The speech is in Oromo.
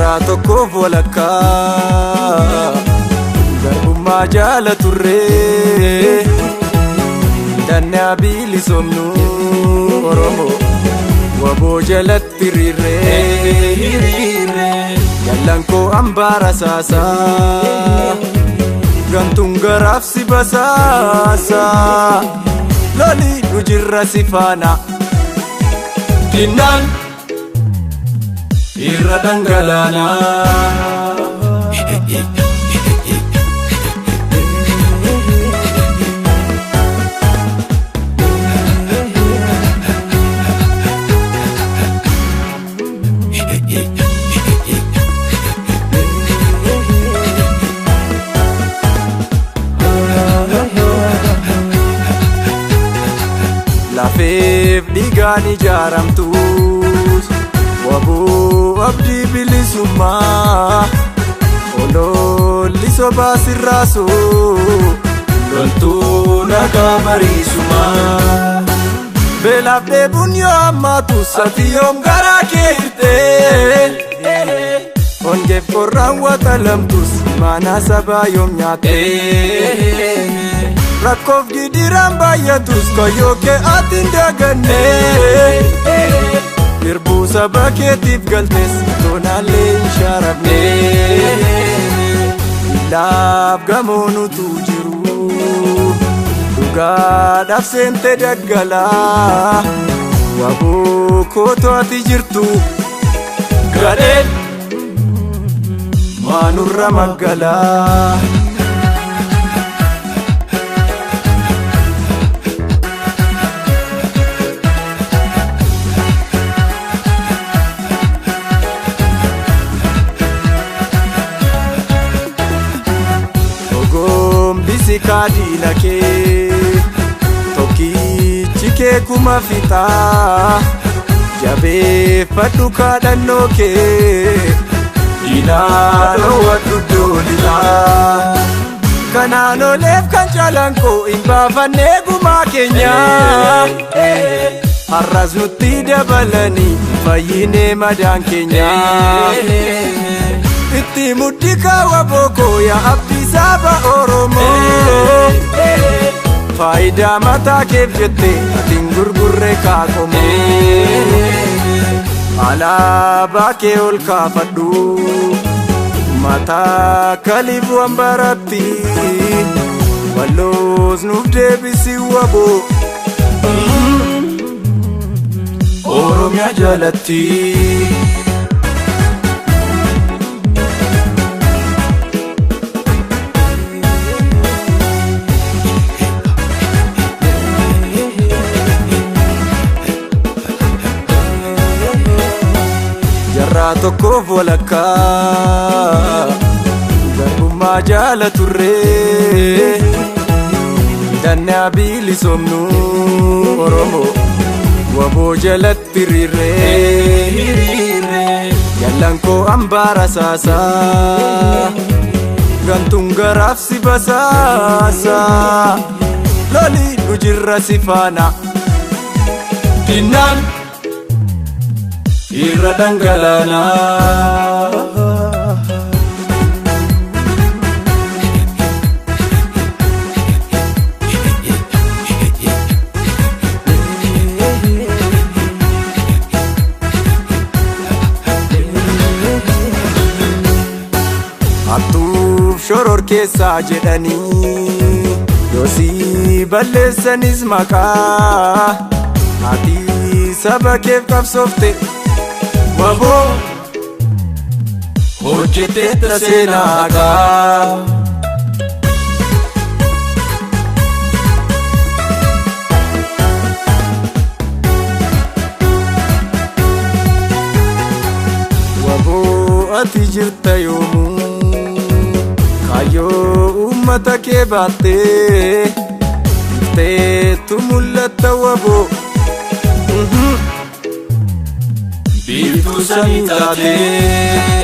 Jaarraa tokkoof walakkaa garbummaa jaala turree, hidhannaa bilisomnu Oromoo waboo jalatti hiriirree. Jallan koo hambaara saasaa, gantuun garaaf si basaasaa, loli nu jirra si faana, dinnaan irra dhangalaanaa. Lafeef dhiigaan ijaaramtus waboo abdii bilisummaa, ololli sobaa sirraasu, loltuu nagaa bariisumaa. Beelaaf dheebuun yoo hammaatu, sati yoom garaa kee hirtee? Hongeef qorraan waxalamtus, imaanaa sabaa yoom nyaattee? Rakkoof gidiraan baay'atus, kayyoo kee ati hin daganne. Irbuu saba keetiif galtes, toonaallee hin shaarabne. Laaf gamoon utuu jiru, dhugaadhaaf seente daggalaa. Waboo kootu ati jirtu, gadheen maanurra maggalaa. Ogombisi kaadiina kee, tokkichi kee kuma fixaa, jabeeffadhu kaadhannoo kee, diinaa dhoowwadhu doolilaa. Kanaan oleef kan caalaan koo hin baafannee gumaa keenya. Har'as nutti dabalanii fayyinee madaan keenya. Itti muddi kaawwa bookoo, yaa abdii saba Oromoo. Faayidaa mataa keef jettee ati hin gurgurre kaaqomoo. Alaabaa kee ol kaafadhu, mataa kaliif waan baratti, walloos nuuf deebisi waboo. Oromiyaa jalatti. Jaarraa tokkoof walakkaa garbummaa jaala turree, hidhannaa bilisomnu Oromoo waboo jalatti hiriirree. Jallan koo hambaara saasaa, gantuun garaaf si basaasaa, loli nu jirra si faana, dinnaan irra dhangalaanaa. Hattuuf shoror keessaa jedhanii yoosii balleessanis, maqaa ati saba keef qabsoofte waboo hojjeteetta seenaa haqaa. Waboo ati jirta yoomuu, kaayyoo uummata kee baattee ifteetu mul'atta waboo. Biiftuu samii taatee.